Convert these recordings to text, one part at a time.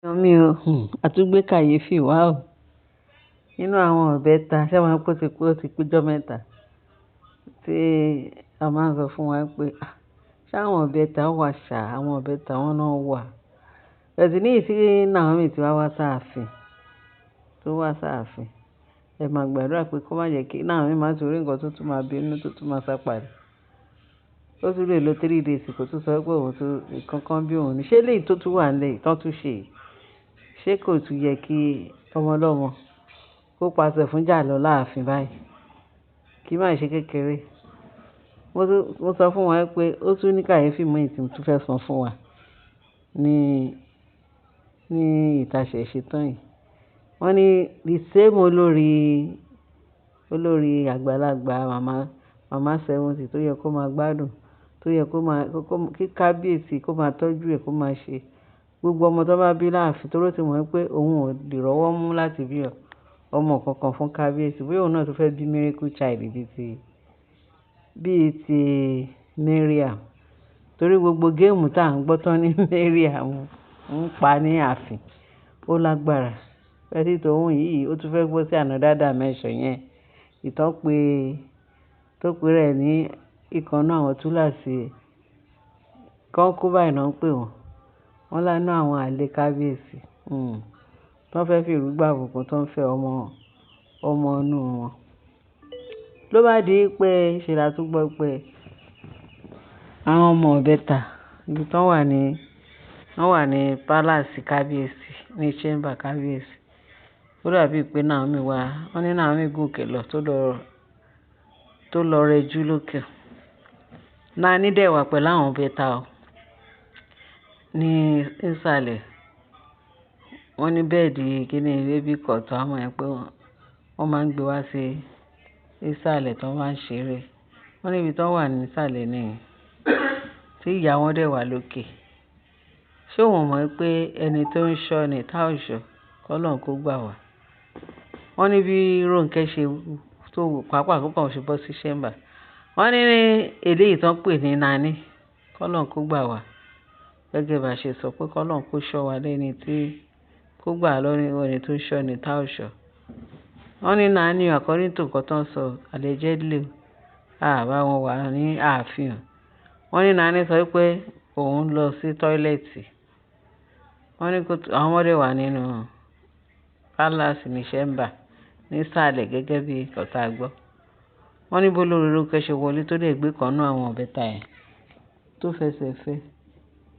Mi ò, àtúngbé kàyéfì wá o. Nínú àwọn ìbẹta, ṣé mo pé ó ti pé ọjọ́ mẹ́ta tí a máa ń sọ fún wa pé, "À, ṣé àwọn ìbẹta wà ṣá, àwọn ìbẹta wọ́n náà wà." But ní ìsín Naomi tí wá wá sáàfin, tó wá sáàfin. Ẹ máa gbàdúrà pé kó má jẹ́ kí Naomi má tún rí nǹkan tó tún máa bínú, tó tún máa sá padà. Ó tún lè lo 3 days kó tún sọ pé òun tún nǹkan bí òun ní. Ṣé eléyìí tó tún wà nílẹ̀ yìí tán tún ṣe yìí? Ṣé kò tún yẹ kí ọmọ ọlọ́mọ kó pàṣẹ fún jà lọ láàfin báyìí? Kí má ṣe kékeré. Mo sọ fún wọn pé ó tún ní kàyéfì mìí tí mo tún fẹ́ sọ fún wa ní ìta ṣẹ̀ṣẹ̀ tán yìí. Wọ́n ní the same olórí, olórí àgbàlagbà màmá, màmá 70 tó yẹ kó máa gbádùn, tó yẹ kó máa, kí kábíyèsí kó máa tọ́jú ẹ kó máa ṣe gbogbo ọmọ tó bá bí láàfin torí ó ti mọ̀ pé òun ò lè rọ́wọ́ mú láti bí ọmọ kankan fún kábíyèsí. Bóyá òun náà tó fẹ́ bí miracle child bíi ti Mariam. Torí gbogbo game tí à ń gbọ́ tán ní Mariam ń pa ní ààfin, ó lágbára. Pẹ̀lú tòun yìí, ó tún fẹ́ gbọ́ sí another dimension yẹn. Ìtàn pé tó pé rẹ̀ ní ìkan náà àwọn túláàsì concubine náà ń pè wọ́n. Wọ́n lá inú àwọn àlè kábíyèsí, tó fẹ́ fi ìrú gbàbùkún tó ń fẹ́ ọmọ, ọmọ inú wọn. Ló bá di pé ṣe là tún gbọ́ pé àwọn ọmọ ìbẹta ibi tí wọ́n wà ní, wọ́n wà ní palace kábíyèsí, ní chamber kábíyèsí. Ó dàbí pé Naomi wá, wọ́n ní Naomi gòkè lọ tó lọ rẹjú lókè. Naní dẹ̀ wà pẹ̀lú àwọn ìbẹta o ní ìsàlẹ̀. Wọ́n ní bed kíni baby cot àwọn yẹn pé wọ́n máa ń gbé wá sí ìsàlẹ̀ tí wọ́n máa ń ṣeré. Wọ́n ní ibi tí wọ́n wà ní ìsàlẹ̀ ni tí ìyá wọn dẹ̀ wà lókè. Ṣé òun mọ̀ pé ẹni tó ń ṣọ́ ni tá ò ṣọ́, kọ́ lọ́run kó gbà wá. Wọ́n ní bí Ronke ṣe tó pàápàá kó kàn ṣe bọ́ sí chamber. Wọ́n ní eléyìí tó ń pè ní Naní, kọ́ lọ́run kó gbà wá. Gẹ́gẹ́ bá ṣe sọ pé kọ́ lọ́run kó ṣọ́ wa lẹ́ni tí kó gbà lọ́wọ́ ẹni tó ń ṣọ́ ni tá ò ṣọ́. Wọ́n ní Naní according to nǹkan tó ń sọ allegedly, a bá wọn wà ní ààfin. Wọ́n ní Naní sọ pé òun lọ sí toilet. Wọ́n ní kó àwọn ọmọdé wà nínú palace ní chamber ní ìsàlẹ̀ gẹ́gẹ́ bí nǹkan tá a gbọ́. Wọ́n ní bó lórí Ronke ṣe wọlé tó dẹ̀ gbé kan nínú àwọn ìbẹta yẹn tó fẹsẹ̀ fẹ́.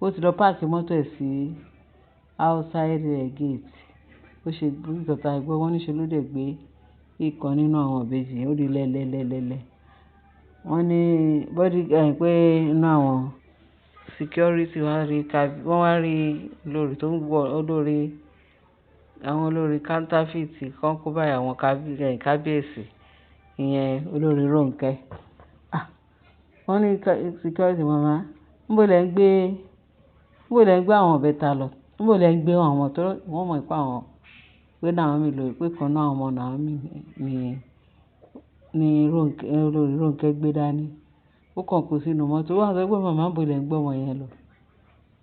Ó ti lọ park mọ́tò ẹ̀ sí outside gate. Ó ṣe bí nǹkan tá a gbọ́. Wọ́n ní ṣe ló dẹ̀ gbé ìkan nínú àwọn ìbejì yẹn ó di lẹ́lẹ́lẹ́lẹ́lẹ́. Wọ́n ní body pé inú àwọn security wá rí wọ́n wá rí olórí tó ń wọ̀ olórí, àwọn olórí counterfeit concubine àwọn kábíyèsí, ìyẹn olórí Ronke. Ah! Wọ́n ní security màmá, níbo lẹ ń gbé, níbo lẹ ń gbé àwọn ìbẹta lọ? Níbo lẹ ń gbé àwọn tó wọ́n mọ̀ pé àwọn pé Naomi lò pé kan náà àwọn ọmọ Naomi ni Ronke, olórí Ronke gbé dání. Ó kàn kó sínú mọ́tò. Ó wá sọ pé màmá níbo lẹ ń gbé ọmọ yẹn lọ?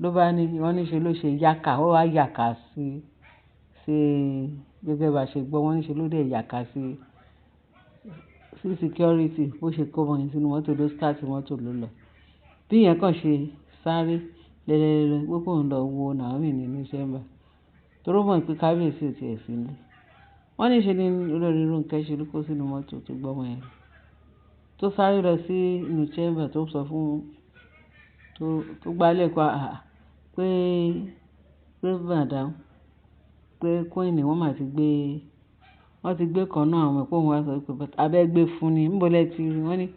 Ló bá ní wọ́n ní ṣe ló ṣe yàkà, ó wá yàkà sí gẹ́gẹ́ bá ṣe gbọ́. Wọ́n ní ṣe ló dé yàkà sí security bó ṣe kó ọmọ yẹn sínú mọ́tò ló start mọ́tò ló lọ. Bí ìyẹn kàn ṣe sáré lẹ́lẹ́lẹ́lẹ́ pé kóun lọ wo Naomi nínú chamber. Torí ó mọ̀ pé kábíyèsí ò tí ì sí nílé. Wọ́n ní ṣe ni olórí Ronke ṣe ló kó sínú mọ́tò tó gbé ọmọ yẹn lọ. Tó sáré lọ sí inú chamber tó sọ fún, tó gbálẹ̀ pé àà pé madam, pé queen wọ́n máa ti gbé, wọ́n ti gbé kan náà àwọn pé òun wá sọ pé abẹ́ gbé fún ni, níbo lẹ ti rí? Wọ́n ní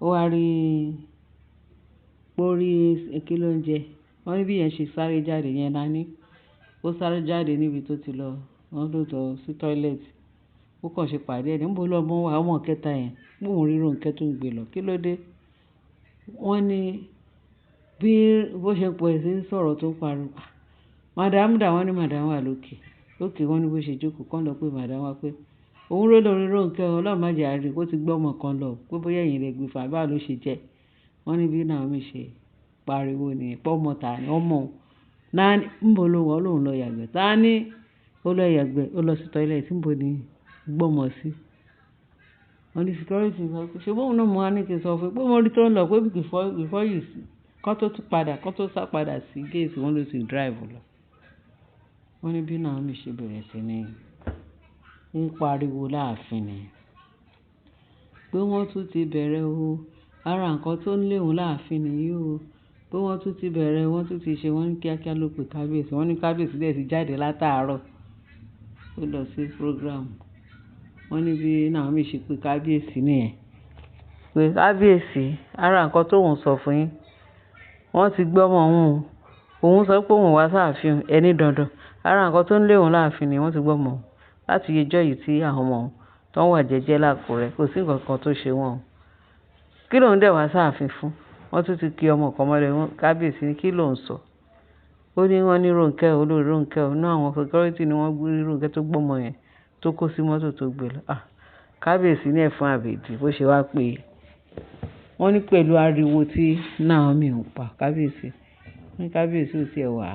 ó wá rí, pé ó rí kí ló ń jẹ. Wọ́n ní bí ìyẹn ṣe sáré jáde yẹn Naní. Ó sáré jáde níbi tó ti lọ, wọ́n ló lọ sí toilet. Ó kàn ṣe pàdé ẹni. Níbo lọmọ wà? Ọmọ kẹta yẹn. Pé òun rí Ronke tó ń gbé lọ. Kí ló dé? Wọ́n ní bí bó ṣe bẹ̀rẹ̀ sí ń sọ̀rọ̀ tó ń pariwo. Madam dà? Wọ́n ní madam wà lókè. Lókè wọ́n ní bó ṣe jókòó kán lọ pé madam wá pé òun rí olórí Ronke o, Ọlọ́run má jẹ àárí, ó ti gbé ọmọ kan lọ. Pé bóyá ẹ̀yin lẹ gbé fún àbí báwo ló ṣe jẹ́. Wọ́n ní bí Naomi ṣe pariwo nìyẹn pé ọmọ ta ni ọmọ òun. Náà níbo ló wà? Ó lóun lọ yàgbẹ́. Ta ní ó lọ yàgbẹ́? Ó lọ sí toilet. Níbo ni gbọ́mọ sí? Wọ́n ní security sọ pé ṣé bóun náà mo wá ní kí n sọ fún ẹ pé mo rí tó ń lọ pé before you kó tó tún padà, kó tó sá padà sí gate, wọ́n ló ti drive lọ. Wọ́n ní bí Naomi ṣe bẹ̀rẹ̀ sí ní ń pariwo láàfin ni. Pé wọ́n tún ti bẹ̀rẹ̀ o. Ara nǹkan tó ń lé òun láàfin nìyí o. Pé wọ́n tún ti bẹ̀rẹ̀, wọ́n tún ti ṣe, wọ́n ní kíákíá ló pe kábíyèsí. Wọ́n ní kábíyèsí dẹ̀ ti jáde látàárọ̀. Ó lọ sí program. Wọ́n ní bí Naomi ṣe pe kábíyèsí nìyẹn. Pé kábíyèsí, ara nǹkan tó ń sọ fún yín. Wọ́n ti gbé ọmọ òun o. Òun sọ pé òun wá sáàfin ẹni dandan. Ara nǹkan tó ń lé òun láàfin ni wọ́n ti gbé ọmọ òun. Láti ijọ́ yìí tí àwọn ọmọ òun tó ń wà jẹ́jẹ́ l'Ákúrẹ́, kò sí nǹkan kan tó ṣe wọ́n o. Kí lòun dẹ̀ wá sáàfin fún? Wọ́n tún ti ki ọmọ kan mọ́lẹ̀. Wọ́n kábíyèsí ní kí ló ń sọ? Ó ní wọ́n ní Ronke, olórí Ronke. Inú àwọn security ni wọ́n gbé Ronke tó gbé ọmọ yẹn tó kó sí mọ́tò tó gbé lọ. Ah! Kábíyèsí ní ẹ̀fún àbèdí bó ṣe wá pé. Wọ́n ní pẹ̀lú ariwo tí Naomi ń pa kábíyèsí. Wọ́n ní kábíyèsí ò tí ẹ wà.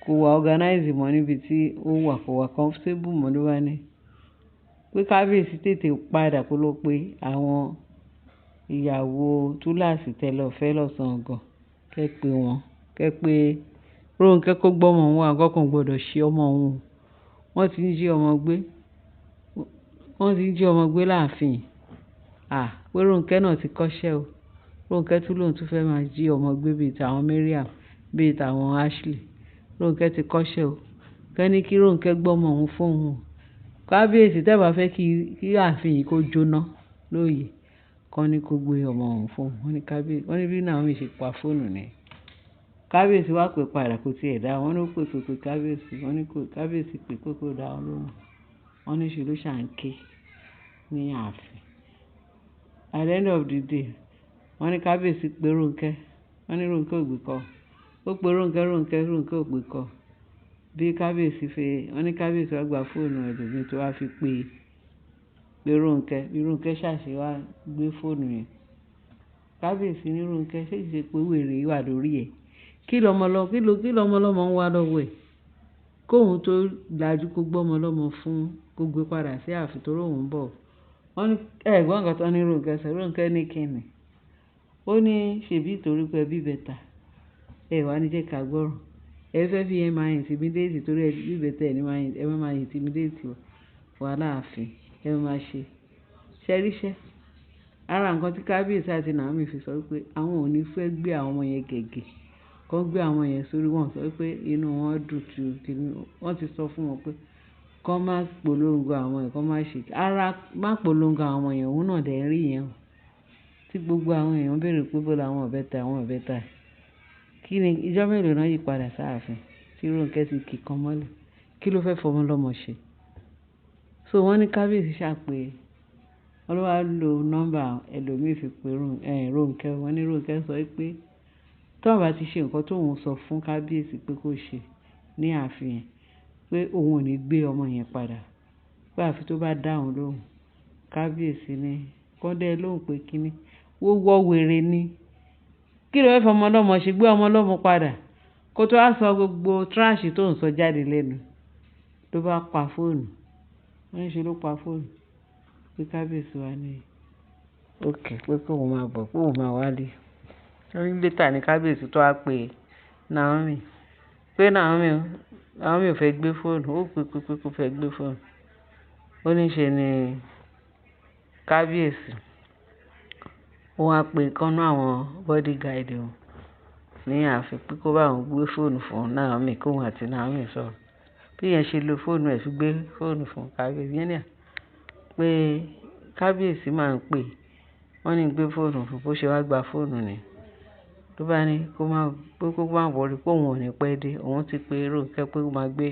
Kò wà organize mọ́ níbi tí ó wà, kò wà comfortable mọ́ ló bá ní. Pé kábíyèsí tètè padà kó lọ pé àwọn ìyàwó túláàsì tẹ lọ fẹ́ lọ́sàn-án gan. Kẹ́ pé wọ́n, kẹ́ pé Ronke kó gbé ọmọ òun wá, nǹkan kan ò gbọdọ̀ ṣe ọmọ òun. Wọ́n ti ń jí ọmọ gbé. Wọ́n ti ń jí ọmọ gbé láàfin. Ah! Pé Ronke náà ti kọ́ṣẹ́ o. Ronke tún lóun tún fẹ́ máa jí ọmọ gbé bí i tàwọn Mariam, bí i tàwọn Ashley. Ronke ti kọ́ṣẹ́ o. Kẹ́ ní kí Ronke gbé ọmọ òun fún òun. Kábíyèsí tẹ́ bá fẹ́ kí ààfin yìí kó jóná lóye, kọ́ ní kó gbé ọmọ òun fún òun. Wọ́n ní kábíyèsí, wọ́n ní bí Naomi ṣe pa fóònù ni. Kábíyèsí wá pè padà kò tí ẹ̀ dá. Wọ́n ní ó pè pé kábíyèsí, wọ́n ní kó kábíyèsí pé kó dá wọn lóhùn. Wọ́n ní ṣe ló ṣà ń ké ní ààfin. At the end of the day, wọ́n ní kábíyèsí pé Ronke. Wọ́n ní Ronke ò gbé call. Ó pe Ronke, Ronke, Ronke ò gbé call. Bí kábíyèsí fi, wọ́n ní kábíyèsí wá gba fóònù ẹlòmíì tó wá fi pé Ronke. Bí Ronke ṣà ṣe wá gbé fóònù yẹn. Kábíyèsí ní Ronke ṣé kìí ṣe pé wèrè wà lórí ẹ̀. Kí lọmọ lọ, kí lọmọ lọ́mọ ń wá lọ́wọ́ ẹ̀? Kó òun tó lajú kó gbé ọmọ lọ́mọ fún, kó gbé padà sí ààfin torí òun ń bọ̀. Wọ́n ní ẹ gbọ́ nǹkan tó ní Ronke sọ. Ronke ní kíni? Ó ní ṣèbí torí pé ẹ bí ìbẹta. Ẹ wá ní jẹ́ ká gbọ́ràn. Ẹ fẹ́ fi ẹ máa intimidate torí ẹ bí ìbẹta ẹ ní máa, ẹ máa intimidate wa láàfin. Ẹ máa ṣe. Ṣé rí iṣẹ́? Ara nǹkan tí kábíyèsí àti Naomi fi sọ wípé àwọn ò ní fẹ́ gbé àwọn ọmọ yẹn gẹ̀gẹ̀. Kọ́ gbé àwọn yẹn sórí wọ́n sọ wípé inú wọn dùn ju kíni. Wọ́n ti sọ fún wọn pé kó má polongo àwọn yẹn, kó má ṣe. Ara má polongo àwọn yẹn, òun náà dẹ̀ rí yẹn o. Tí gbogbo àwọn èèyàn ń bèèrè pé bó làwọn ìbẹta, àwọn ìbẹta. Kí ni ìjọ́ mélòó náà yí padà sáàfin tí Ronke ti kì kan mọ́lẹ̀. Kí ló fẹ́ fọmọ lọ́mọ ṣe? So wọ́n ní kábíyèsí ṣà pé wọ́n ló wá lo nọ́mbà ẹlòmíì fi pe Ronke. Wọ́n ní Ronke sọ wípé tí wọ́n bá ti ṣe nǹkan tó òun sọ fún kábíyèsí pé kó ṣe ní ààfin yẹn, pé òun ò ní gbé ọmọ yẹn padà. Pé àfi tó bá dá òun lóhùn. Kábíyèsí ní kó dẹ́ lóhùn pé kíni. Ó wọ́ wèrè ni. Kí ló fẹ́ fọmọ lọ́mọ ṣe? Gbé ọmọ lọ́mọ padà. Kó tó wá sọ gbogbo trash tó ń sọ jáde lẹ́nu. Ló bá pa fóònù. Wọ́n ní ṣe ló pa fóònù. Pé kábíyèsí wá ní okay pé kó òun máa bọ̀, pé òun máa wálé. Wọ́n ní later ní kábíyèsí tó wá pe Naomi. Pé Naomi, Naomi ò fẹ́ gbé fóònù. Ó pé kó fẹ́ gbé fóònù. Ó ní ṣe ni kábíyèsí. Ó wá pe ìkan nínú àwọn bodyguard òun ní ààfin pé kó bá òun gbé fóònù fún Naomi, kó òun àti Naomi sọ̀rọ̀. Bí ìyẹn ṣe lo fóònù ẹ̀ fi gbé fóònù fún kábíyèsí. Ìyẹn ní à pé kábíyèsí máa ń pè. Wọ́n ní gbé fóònù fún, bó ṣe wá gba fóònù ni. Ló bá ní kó má, pé kó má worry pé òun ò ní pẹ́ dé. Òun ti pe Ronke pé ó máa gbé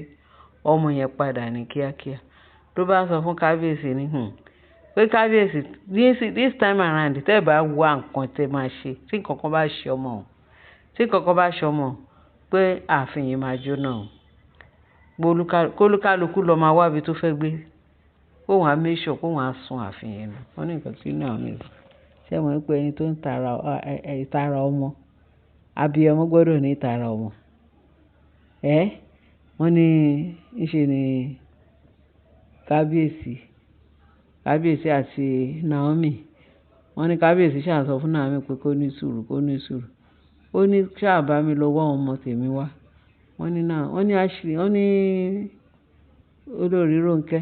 ọmọ yẹn padà ní kíákíá. Ló bá sọ fún kábíyèsí ní, pé kábíyèsí this time around tẹ́ ẹ bá wá nǹkan tí ẹ máa ṣe, tí nǹkan kan bá ṣe ọmọ òun, tí nǹkan kan bá ṣe ọmọ òun, pé ààfin yìí máa jóná o. Kólúkálukú lọ máa wá ibi tó fẹ́ gbé. Kó òun á make sure pé òun á sun ààfin yẹn nù. Wọ́n ní nǹkan tí Naomi sọ. Ṣé ẹ mọ̀ pé ẹni tó ń tara, ìtara ọmọ, abiyamọ gbọdọ̀ ní ìtara ọmọ. Ẹ́, wọ́n ní ṣe ni kábíyèsí, kábíyèsí àti Naomi. Wọ́n ní kábíyèsí ṣà sọ fún Naomi pé kó ní sùúrù, kó ní sùúrù. Ó ní ṣà bá mi lọ wá ọmọ tèmi wá. Wọ́n ní náà, wọ́n ní Ashley, wọ́n ní olórí Ronke.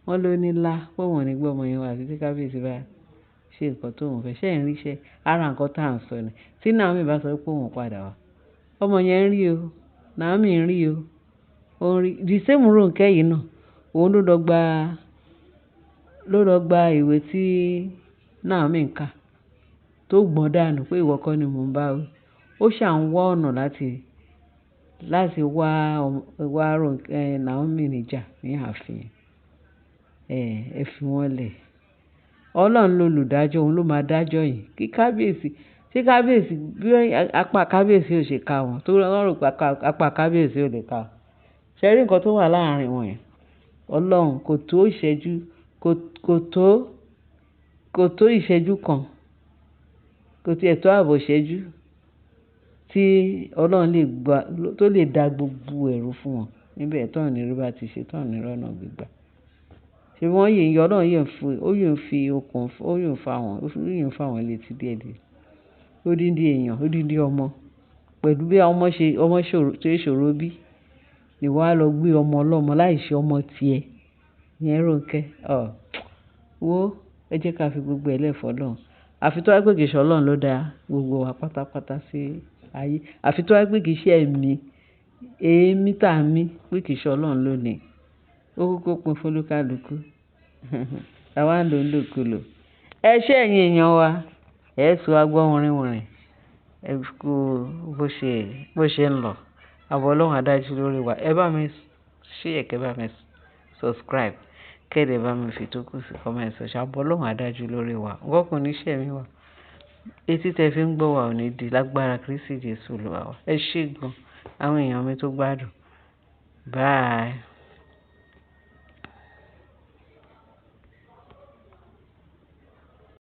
Wọ́n ló ní lá pé òun ò ní gbé ọmọ yẹn wá àfi tí kábíyèsí bá ṣe nǹkan tó òun fẹ́. Ṣé ẹ̀ ń rí iṣẹ́? Ara nǹkan tí à ń sọ ni. Tí Naomi bá sọ pé òun padà wá, ọmọ yẹn ń rí o. Naomi ń rí o. Ó ń rí. The same Ronke yìí náà, òun ló lọ gba, ló lọ gba ìwé tí Naomi ń kà tó gbọ́n dànù pé ìwọ kọ́ ni mò ń bá wí. Ó ṣà ń wá ọ̀nà láti, láti wá, wá Ronke, Naomi níjà ní ààfin. Ẹ fi wọ́n lẹ̀. Ọlọ́run ló olùdájọ́, òun ló máa dájọ́ yìí. Kí kábíyèsí, tí kábíyèsí, bí apá kábíyèsí ò ṣe ka wọn, torí wọ́n rò pé apá kábíyèsí ò lè ka wọn. Ṣé ẹ rí nǹkan tó wà láàárín wọn yẹn? Ọlọ́run kò tó ìṣẹ́jú, kò, kò tó, kò tó ìṣẹ́jú kan, kò tí ẹ̀ tó ààbọ̀ ìṣẹ́jú tí Ọlọ́run lè gba, tó lè da gbogbo ẹ̀rù fún wọn níbẹ̀ tó ní rí bá ti ṣe, tó ní rọ́nà gbígbà. Ṣé wọ́n yìí ń yọ, Ọlọ́run yìí ń fi, ó yìí ń fi okùn, ó yìí ń fa wọn, ó yìí ń fa wọn létí díẹ̀díẹ̀. Odindi èèyàn, odindi ọmọ pẹ̀lú bí ọmọ ṣe, ọmọ ṣòro, tó ṣòro bí. Ìwọ á lọ gbé ọmọ ọlọ́mọ láìṣe ọmọ tí ẹ. Ìyẹn Ronke. Ọ̀, wo, ẹ jẹ́ ká fi gbogbo ẹ lẹ́ fọ́ Ọlọ́run. Àfi tó bá pé kì í ṣe Ọlọ́run ló dá gbogbo wa pátápátá sí ayé. Àfi tó bá pé kì í ṣe ẹ̀mí, èémí tà ń mí pé kì í ṣe Ọlọ́run ló ní. Ó kúkú pín fún olúkálùkù. Àwa ń lò ń lòkulò. Ẹ ṣé ẹ̀yin èèyàn wa. Ẹ tún wá gbọ́ wìnrìnwìnrìn. Ẹ kú bó ṣe, bó ṣe ń lọ. Àbọ̀ Ọlọ́run á dájú lórí wa. Ẹ bá mi share, kẹ́ bá mi subscribe, kẹ́ dẹ̀ bá mi fi tókù sí comment section. Àbọ̀ Ọlọ́run á dájú lórí wa. Nǹkan kan ò ní ṣe ẹ̀mí wa. Etí tẹ fi ń gbọ́ wa ò ní di lágbára Kristi Jesu Olúwa wa. Ẹ ṣé gan. Àwọn èèyàn mi tó gbádùn. Bye.